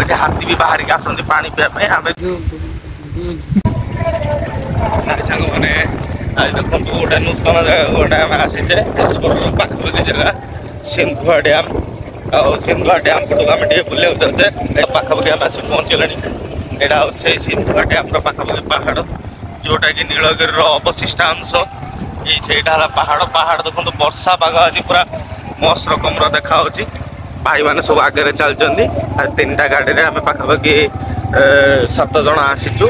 ଏଠି ହାତୀ ବି ବାହାରିକି ଆସନ୍ତି ପାଣି ପିଇବା ପାଇଁ। ଆମେ ସାଙ୍ଗମାନେ, ଆଜି ଦେଖନ୍ତୁ ଗୋଟେ ନୂତନ ଜାଗା ଗୋଟେ ଆମେ ଆସିଛେ, ପାଖାପାଖି ଜାଗା ସିନ୍ଧୁଆ ଡ୍ୟାମ୍। ଆଉ ସିନ୍ଧୁଆ ଡ୍ୟାମ୍ ପଟକୁ ଆମେ ଟିକେ ବୁଲିବାକୁ ଯାଉଛେ। ପାଖାପାଖି ଆମେ ଆସି ପହଞ୍ଚିଗଲେଣି। ଏଇଟା ହଉଛି ସିନ୍ଧୁଆ ଡ୍ୟାମ୍ର ପାଖାପାଖି ପାହାଡ଼, ଯୋଉଟାକି ନୀଳଗିରିର ଅବଶିଷ୍ଟାଂଶ। ଏଇ ସେଇଟା ହେଲା ପାହାଡ଼। ପାହାଡ଼ ଦେଖନ୍ତୁ, ବର୍ଷା ପାଗ ଆଜି ପୁରା ମସ୍ତ ରକମର ଦେଖାହଉଛି। ଭାଇମାନେ ସବୁ ଆଗରେ ଚାଲିଛନ୍ତି। 3ଟା ଗାଡ଼ିରେ ଆମେ ପାଖାପାଖି 7 ଜଣ ଆସିଛୁ।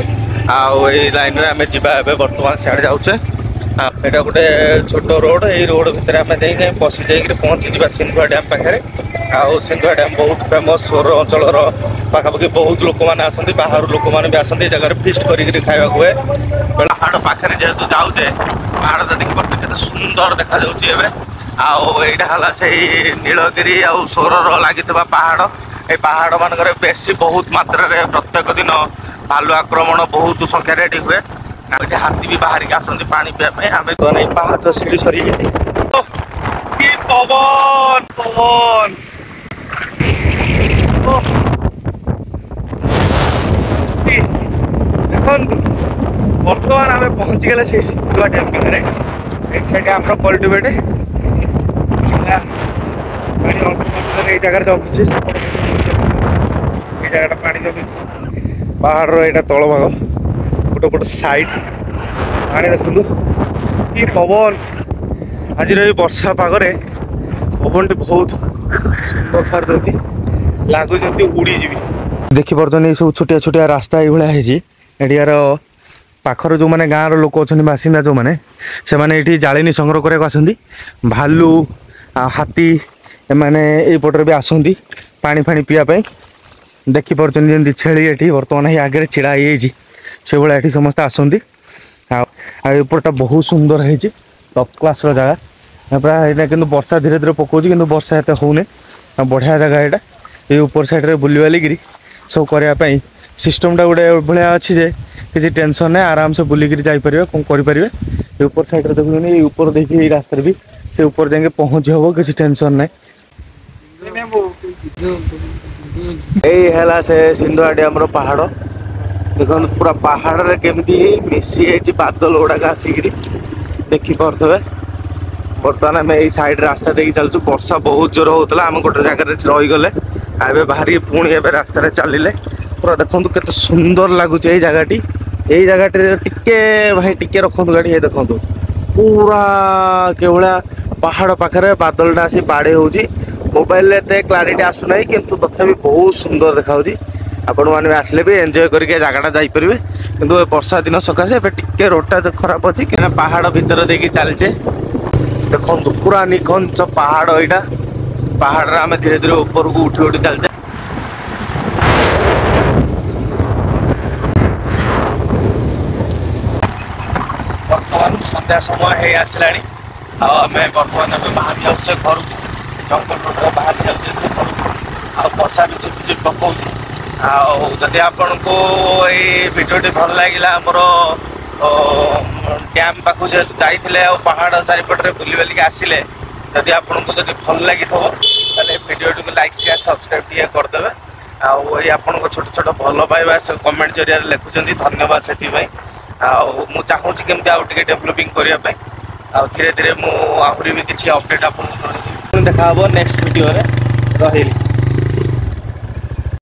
ଆଉ ଏଇ ଲାଇନରେ ଆମେ ଯିବା ଏବେ, ବର୍ତ୍ତମାନ ସିଆଡ଼େ ଯାଉଛେ। ଏଇଟା ଗୋଟେ ଛୋଟ ରୋଡ଼। ଏଇ ରୋଡ଼ ଭିତରେ ଆମେ ଯାଇକି ପଶି ଯାଇକିରି ପହଞ୍ଚିଯିବା ସିନ୍ଧୁଆ ଡ୍ୟାମ୍ ପାଖରେ। ଆଉ ସିନ୍ଧୁଆ ଡ୍ୟାମ୍ ବହୁତ ଫେମସ୍ ସୋର ଅଞ୍ଚଳର। ପାଖାପାଖି ବହୁତ ଲୋକମାନେ ଆସନ୍ତି, ବାହାରୁ ଲୋକମାନେ ବି ଆସନ୍ତି। ଏ ଜାଗାରେ ଫିଷ୍ଟ କରିକିରି ଖାଇବାକୁ ହୁଏ। ପାହାଡ଼ ପାଖରେ ଯେହେତୁ ଯାଉଛେ, ପାହାଡ଼ଟା ଦେଖିପାରୁଥିବେ କେତେ ସୁନ୍ଦର ଦେଖାଯାଉଛି ଏବେ। ଆଉ ଏଇଟା ହେଲା ସେଇ ନୀଳଗିରି ଆଉ ସୋରର ଲାଗିଥିବା ପାହାଡ଼। ଏଇ ପାହାଡ଼ ମାନଙ୍କରେ ବେଶୀ ବହୁତ ମାତ୍ରାରେ ପ୍ରତ୍ୟେକ ଦିନ ଭାଲୁ ଆକ୍ରମଣ ବହୁତ ସଂଖ୍ୟାରେ ଏଠି ହୁଏ। ଆଉ ଏଠି ହାତୀ ବି ବାହାରିକି ଆସନ୍ତି ପାଣି ପିଇବା ପାଇଁ। ଆମେ ଏଇ ପାହାଚ ସିଡ଼ି ସରିଯାଇଛି। କି ପବନ ପବନ! ଦେଖନ୍ତୁ, ବର୍ତ୍ତମାନ ଆମେ ପହଞ୍ଚିଗଲେ ସେଇ ସିନ୍ଧୁଆ ଡ୍ୟାମ୍ ପାଖରେ। ଏଠି ସାଇଡ୍ ଆମର କଲ୍ଟିଭେଟ୍ ପାଣି ଅଳ୍ପ ମାତ୍ରାରେ ଏଇ ଜାଗାରେ ଜମିଛି। ଏଇ ଜାଗାଟା ପାଣି ଜମିଛି। ପାହାଡ଼ର ଏଇଟା ତଳ ଭାଗ, ଗୋଟେ ଗୋଟେ ସାଇଡ୍ ପାଣି। ଦେଖନ୍ତୁ କି ପବନ! ଆଜିର ଏଇ ବର୍ଷା ପାଗରେ ପବନଟି ବହୁତ ସୁନ୍ଦର ଦେଉଛି, ଲାଗୁଛି ଯେମିତି ଉଡ଼ିଯିବି। ଦେଖିପାରୁଛନ୍ତି, ଏଇ ସବୁ ଛୋଟିଆ ଛୋଟିଆ ରାସ୍ତା ଏଇଭଳିଆ ହେଇଛି। ଏଠିକାର ପାଖରେ ଯେଉଁମାନେ ଗାଁର ଲୋକ ଅଛନ୍ତି, ବାସିନ୍ଦା ଯେଉଁମାନେ, ସେମାନେ ଏଇଠି ଜାଳେଣୀ ସଂଗ୍ରହ କରିବାକୁ ଆସନ୍ତି। ଭାଲୁ, ହାତୀ ଏମାନେ ଏଇପଟରେ ବି ଆସନ୍ତି ପାଣି ଫାଣି ପିଇବା ପାଇଁ। ଦେଖିପାରୁଛନ୍ତି, ଯେମିତି ଛେଳି ଏଠି ବର୍ତ୍ତମାନ ଏଇ ଆଗରେ ଛିଡ଼ା ହେଇଯାଇଛି, ସେଭଳିଆ ଏଠି ସମସ୍ତେ ଆସନ୍ତି। ଆଉ ଏପଟଟା ବହୁତ ସୁନ୍ଦର ହେଇଛି, ଟପ୍ କ୍ଲାସ୍ର ଜାଗା ପୁରା ଏଇଟା। କିନ୍ତୁ ବର୍ଷା ଧୀରେ ଧୀରେ ପକାଉଛି, କିନ୍ତୁ ବର୍ଷା ଏତେ ହେଉନି। ଆଉ ବଢ଼ିଆ ଜାଗା ଏଇଟା। ଏଇ ଉପର ସାଇଡ଼୍ରେ ବୁଲିବାଲିକିରି ସବୁ କରିବା ପାଇଁ ସିଷ୍ଟମଟା ଗୋଟେ ଭଳିଆ ଅଛି ଯେ କିଛି ଟେନସନ୍ ନାହିଁ, ଆରାମସେ ବୁଲିକିରି ଯାଇପାରିବେ, କ'ଣ କରିପାରିବେ। ଏ ଉପର ସାଇଡ଼୍ରେ ଦେଖୁଛନ୍ତି, ଏଇ ଉପର ଦେଇକି ଏଇ ରାସ୍ତାରେ ବି ସେ ଉପରେ ଯାଇକି ପହଞ୍ଚି ହେବ, କିଛି ଟେନସନ୍ ନାହିଁ। ଏଇ ହେଲା ସେ ସିନ୍ଧୁଆ ଡ୍ୟାମ୍ର ପାହାଡ଼। ଦେଖନ୍ତୁ, ପୁରା ପାହାଡ଼ରେ କେମିତି ମିଶି ଯାଇଛି ବାଦଲ ଗୁଡ଼ାକ ଆସିକିରି, ଦେଖିପାରୁଥିବେ। ବର୍ତ୍ତମାନ ଆମେ ଏଇ ସାଇଡ୍ ରାସ୍ତା ଦେଇକି ଚାଲୁଛୁ। ବର୍ଷା ବହୁତ ଜୋର ହଉଥିଲା, ଆମେ ଗୋଟେ ଜାଗାରେ ରହିଗଲେ। ଆଉ ଏବେ ବାହାରିକି ପୁଣି ଏବେ ରାସ୍ତାରେ ଚାଲିଲେ। ପୁରା ଦେଖନ୍ତୁ କେତେ ସୁନ୍ଦର ଲାଗୁଛି ଏଇ ଜାଗାଟି। ଏଇ ଜାଗାଟିରେ ଟିକେ ଭାଇ ଟିକେ ରଖନ୍ତୁ ଗାଡ଼ି। ଏ ଦେଖନ୍ତୁ, ପୁରା କେଭଳିଆ ପାହାଡ଼ ପାଖରେ ବାଦଲଟା ଆସି ବାଡ଼େଇ ହେଉଛି। ମୋବାଇଲରେ ଏତେ କ୍ଲାରିଟି ଆସୁନାହିଁ, କିନ୍ତୁ ତଥାପି ବହୁତ ସୁନ୍ଦର ଦେଖାଯାଉଛି। ଆପଣମାନେ ବି ଆସିଲେ ବି ଏନ୍ଜୟ କରିକି ଏ ଜାଗାଟା ଯାଇପାରିବେ। କିନ୍ତୁ ଏ ବର୍ଷା ଦିନ ସକାଶେ ଏବେ ଟିକେ ରୋଡ଼ଟା ଖରାପ ଅଛି, କାହିଁକିନା ପାହାଡ଼ ଭିତରେ ଦେଇକି ଚାଲିଛେ। ଦେଖନ୍ତୁ, ପୁରା ନିଘଞ୍ଚ ପାହାଡ଼ ଏଇଟା। ପାହାଡ଼ରେ ଆମେ ଧୀରେ ଧୀରେ ଉପରକୁ ଉଠି ଉଠି ଚାଲିଛେ। ବର୍ତ୍ତମାନ ସନ୍ଧ୍ୟା ସମୟ ହେଇ ଆସିଲାଣି, ଆଉ ଆମେ ବର୍ତ୍ତମାନ ଏବେ ବାହାରି ଯାଉଛେ ଘରକୁ। ଜଙ୍ଗଲ ରୋଡ଼ରେ ବାହାରି ଯାଉଛେ ଘରକୁ, ଆଉ ବର୍ଷା ବି ଝିପି ଝିପି ପକଉଛି। ଆଉ ଯଦି ଆପଣଙ୍କୁ ଏଇ ଭିଡ଼ିଓଟି ଭଲ ଲାଗିଲା, ଆମର ଡ୍ୟାମ୍ ପାଖକୁ ଯେହେତୁ ଯାଇଥିଲେ ଆଉ ପାହାଡ଼ ଚାରିପଟରେ ବୁଲି ବାଲିକି ଆସିଲେ, ଯଦି ଆପଣଙ୍କୁ ଯଦି ଭଲ ଲାଗିଥିବ, ତାହେଲେ ଭିଡ଼ିଓଟିକୁ ଲାଇକ୍, ସେୟାର, ସବସ୍କ୍ରାଇବ୍ ଟିକେ କରିଦେବେ। ଆଉ ଏଇ ଆପଣଙ୍କ ଛୋଟ ଛୋଟ ଭଲ ପାଇବା ସେ କମେଣ୍ଟ ଜରିଆରେ ଲେଖୁଛନ୍ତି, ଧନ୍ୟବାଦ ସେଥିପାଇଁ। ଆଉ ମୁଁ ଚାହୁଁଛି କେମିତି ଆଉ ଟିକେ ଡେଭଲପିଂ କରିବା ପାଇଁ, ଆଉ ଧୀରେ ଧୀରେ ମୁଁ ଆହୁରି ବି କିଛି ଅପଡେଟ୍ ଆପଣଙ୍କୁ ଜଣେଇବି। ଦେଖା ହେବ ନେକ୍ସଟ ଭିଡ଼ିଓରେ, ରହିଲି।